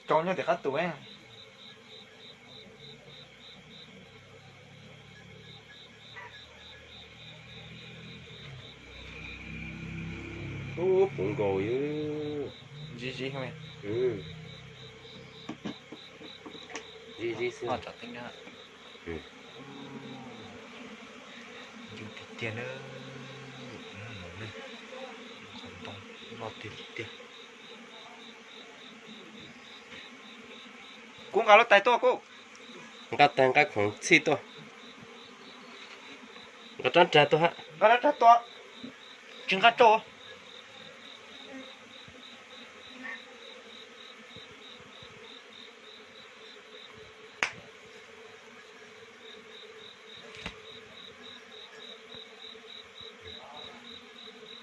Tsau nyob tim qab tus. Ub, puv nkaus yom. Zib zib. Zib zib xwb. Yus tiag tiag na. Qhov ntoo loj tiag tiag. Kuv nqa lub tais tuaj kuv. Nqa tais nqa khoom txhij tuaj. Nqa rab rag tuaj hab. Nqa rab rag tuaj. Tsis nqa rau.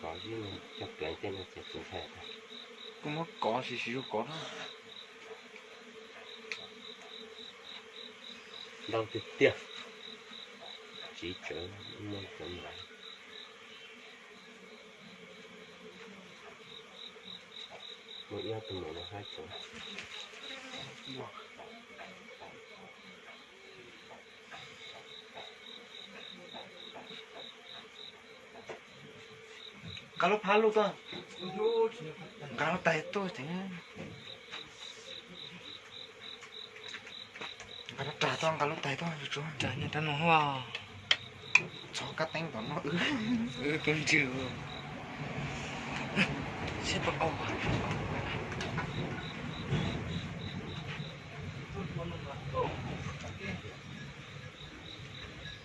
Kov zib no coj pleev tej no ces tsis ntshai. Kuv muab kov sis sis kov na. Ntau tiag tiag. Tsiv tsawv muaj cov nrad. Muaj ib ob tug mus no hab tsev. Nqa lub phab lub tuaj. Nqa lub tais tuaj. Nqa rab rag tuaj, nqa lub tais tuaj. Rab no hua. Txhob kab teeb tom no. Wb kub ntswg. Seb puas au.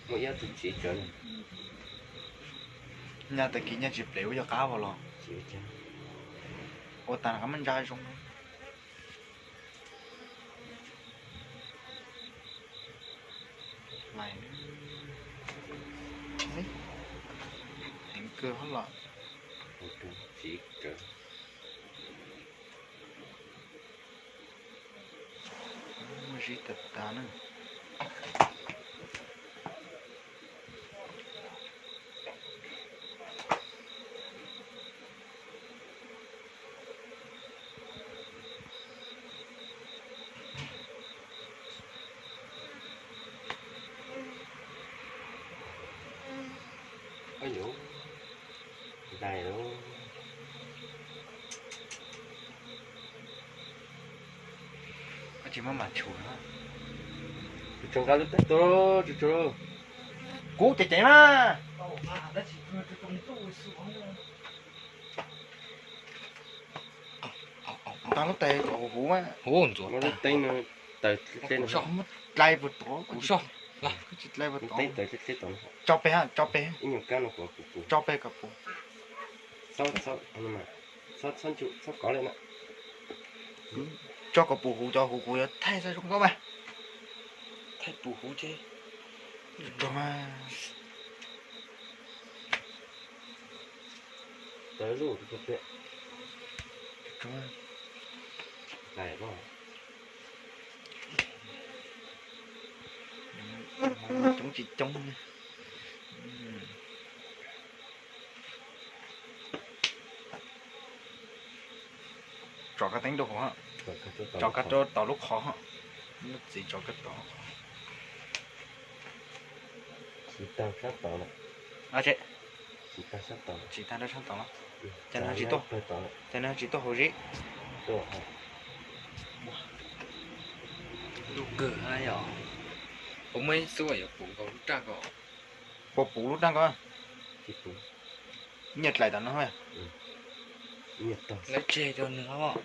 Muaj ib tug tsiv tsawv. Nyaj tag kis nyaj tsis plev ua yog qab los. Ua tas qab muab ntsa zoo. Heev kawg hab los. Muaj zib tag tag na. Dai lauj. Koj tsis muab mas tshum na. Tsis tshum nqa lub teeb tuaj, tsis tshum. Kuv cem cem mas. Nqa lub tais kom huv mas. Huv ntxuav lub teeb no. Taws dleb dleb no. Muab dlai puag tod. Kuv tsis dlai puag tod. Tso peg, tso peg. Ib nyuag kab no kom puv puv. Tso peg kom puv. Txhob, txhob, txhob ntsum, txhob kov li na. Tso kom puv huv, cov huv kuv yuav thaij txog zoo nkauj mas. Thaij puv huv ces. Tso mas. Tawv zuj zus. Coob tsis coob. Tso kab teeb rau hauv, tso kab rau tom lub qhov, lub txiv tso kab tom. Tsis tag sab tod lawm. Tsis tag sab tod, tsis tag rau sab tod los. Cas nws tsis tuaj, cas nws tsis tuaj hauv zib. Lub kawg hab yom. Puas muaj ib xub yuav puv nkaus lub raj ko? Puas puv lub raj ko? Nyiaj dlaim tom no. Lawv tseg rau nws os.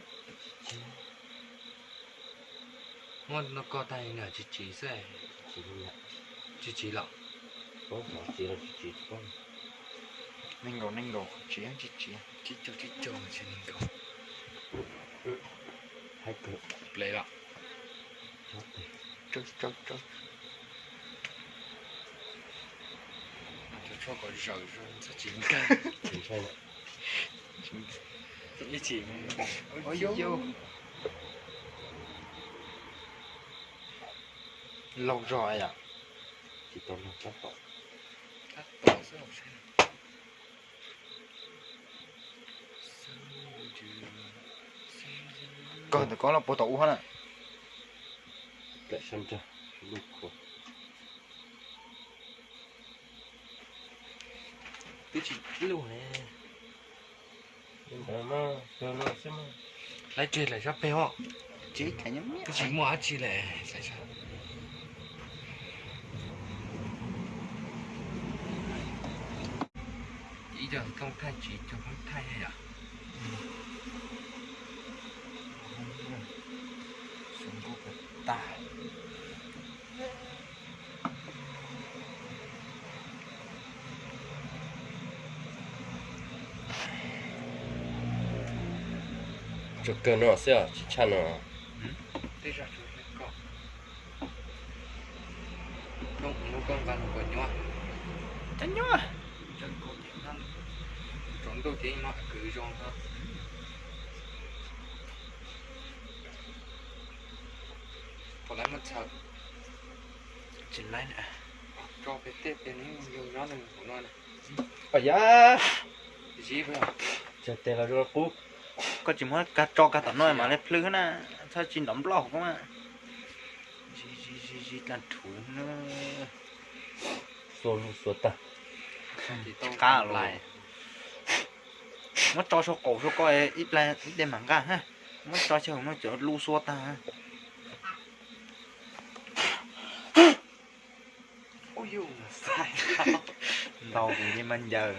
Muab no koj tag nws tsis tsiv xwb. Tsis tsiv los? Nees nkaum nees nkaum tsis tsis tsiv. Tsib caug tsib caug tsis nees nkaum. Plev los? Cov tshuaj kom zaws txhob tsis nkag. Ib chim. Laug zog yom. Tsis tau laug, tab tom. Tab tom xwb. Ntawm ko los puag tom ub hab na. Plaws sab nrag, lub kua. Twb tsis lug ne. Laiv tseg lawm sab peg os. Twb tsis muaj dab tsi lawm. Ib co tooj thaij tsis cog pheej thaij yom. Xu nkauj kawg tag. Tsuas kawg no xwb os, tsis tshaj no. Tsob nyuaj. Tsaus ntuj ces no kwv zoo. Puas laib muab txhawm? Tsis laib na. Tso pem tej pem nws yug nyob nws hauv no na. Yog, tseg tes los zoo qub. Koj tsis muab kag tso kag tom no mam li plhws na, txhob tsis nrov nploj koj na. Zis zis zis dlaa rhuv na. Xua lub xua tag. Qab los. Muab tso sau qaum sau koj ib pliag ib teg mam nqa ha. Muab tso chaw no cov lub xua tag. Ntau kuv yeej mas ncaws.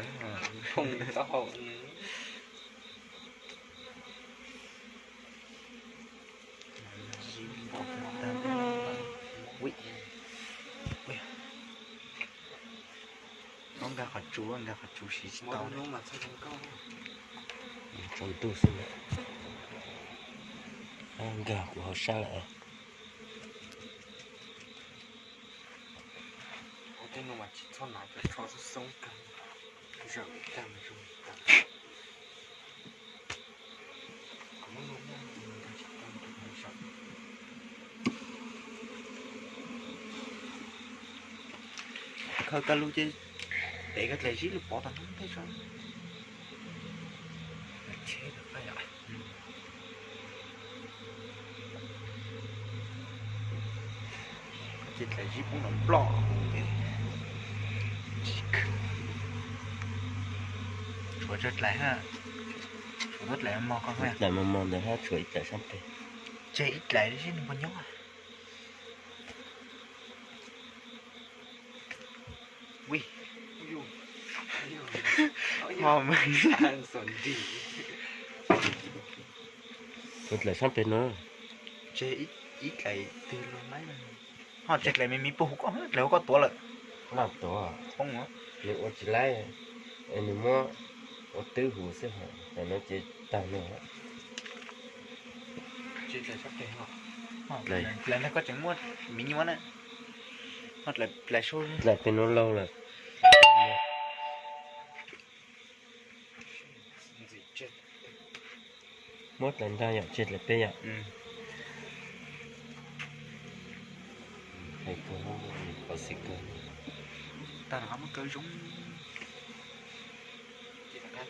Ub, nkag qhov tsua, nkag qhov tsua siv tsis tau. Tsaus ntuj xwb na. Nkag kuv hauv sab lawm. Tej no mas tsis txhob hnav, cov tsho xoob xoob kawg, zawm tag mas zoo tag. Khaws kag lug ces tev kag dlaim zib lug pov tag no tej tso. Ces dlaim zib poob nrov nploj. Tshuav tsawg dlaim ha? Tshuav duab dlaim mos mos ko, dlaim mos mos ntawd hab tshuav ib dlaim sab peg. Tseg ib dlaim li sib nws puas nyob. Ui, ho, tshuav dlaim sab peg no. Tseg ib dlaim twg lug laib. Ho tseg dlaim me me puag huv koj, dlaim huv koj tuav lawm. Nws ua tsis laib, nws muab ua twb huv xwb, tam no ces tag no. Dlaim ntawd koj tseem muaj me nyuam na. Dlaim peg no laug lawm. Muab dlaim ntag yom, tseg dlaim peb yom. Hais kawg, qhov xis kawg. Tag no muab kaw zoo. Tag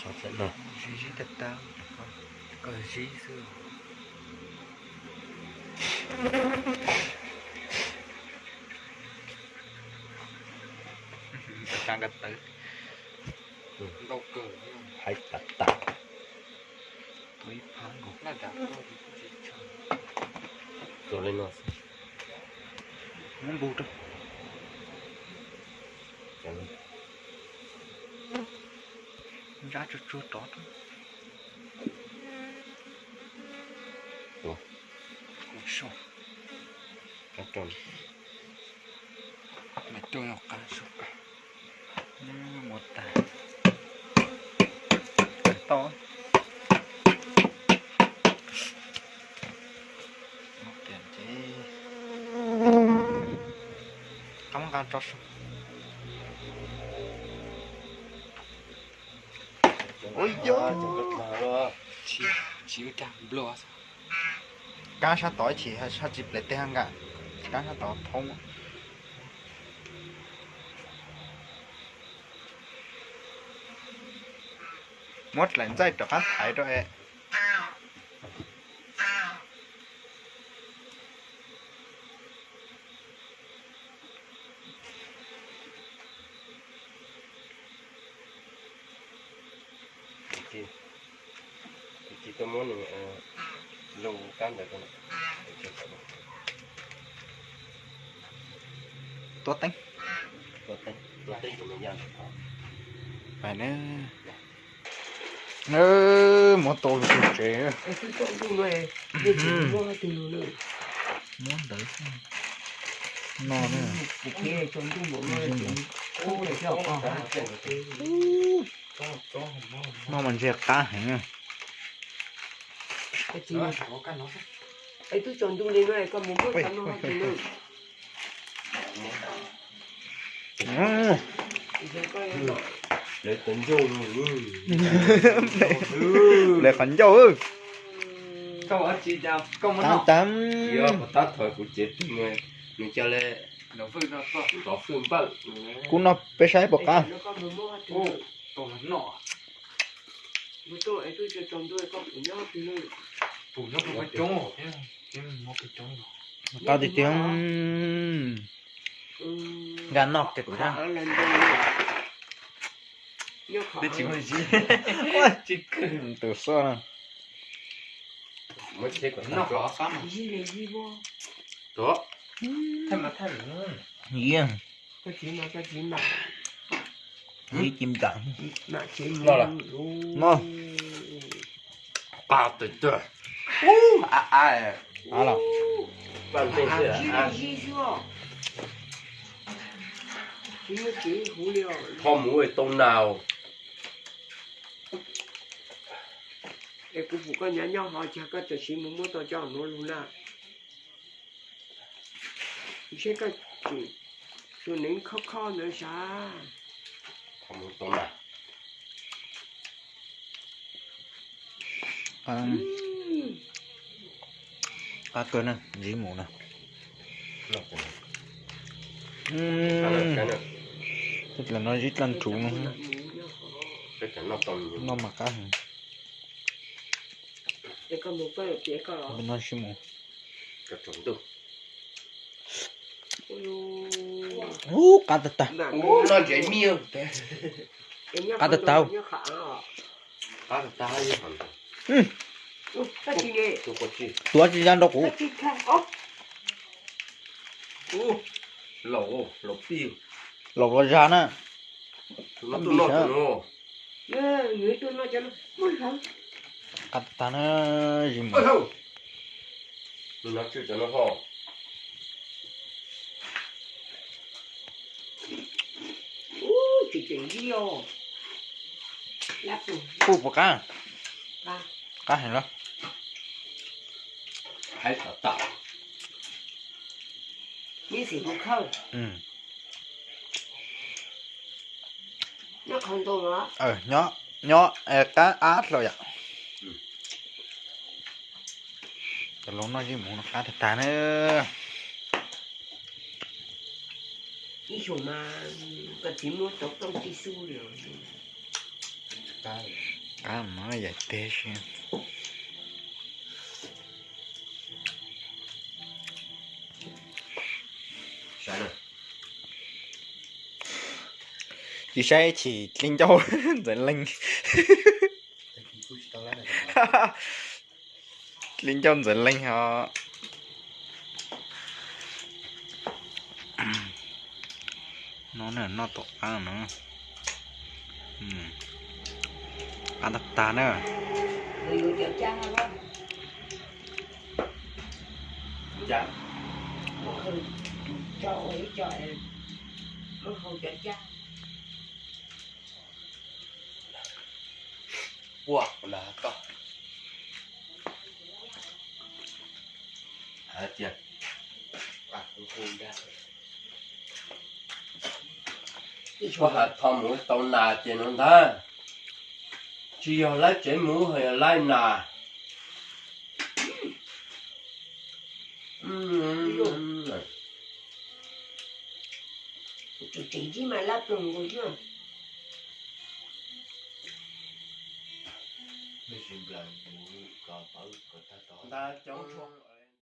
nrho tag no. Zib zib tag tag, kawg zib xwb. Tsa nka tawv. Hais tas tas. Tua li no xwb. Muab npug rau. Nrab tsuag tsuag rov rau. Tua. Kuv so. Rau rau. Rau no qab so. Mus tas. Tau. Qab muab nqa tso so. Ua yog, tsis ua cas nplua. Kab sab tod ib chim, sab tsis plev teg nka, kab sab tod thoob. Muab dlaim ntxaij rov qab thaiv rau es. Tsis tuaj muab nws lug kab ntawd rau. Tuab teeb. Tuab teeb, tuab teeb. Pais na. Muab tau lug tsev. Muab ntawd no na. No mas ntshe qab heev. Lawv qhov ncauj. Tab tab. Kuv noj peb saib puas qab. Qab tiag tiag. Nkag noj kiag kuv sab. Tus xub no. Ib ci nplam. No. Qab tiag tiag. Qhov muv tau nas. Es kuv pum koj nyob nyob ho cas koj tam sim mus muab tau cov nuav lug na. Saib koj tseem tus neev khob khob ntawd sav. Qab kawg na, zib mus na. Tej dlaim no zib dlaim ntsuv no. Noj qab heev. No sib mus. Ub, qab tag tag. Qab tag tag. Tuav tsis ya nrau kuv. Laus los zag na. Qab tag tag na, zib mus. Puj puas qab? Qab heev los? Nyob, nyob, qab ab hlau yom. Cov loo noj zib mus no qab tag tag na. Qab mas yam teg si. Tsis saib chim dli ncauj ntxawm leeg. Dli ncauj ntxawm leeg os. No na, noj tom qab no. Qab tag tag na. Ua, ua na koj. Hais tias, koj has tho mus tau nas ces no ntag. Tsis yog laib tsev mus, ho yog laib nas. Tus tseem ntsib mas lab ploog nkaus xwb. Nplawg mus kom pawv kom tag tod. Ntawd cov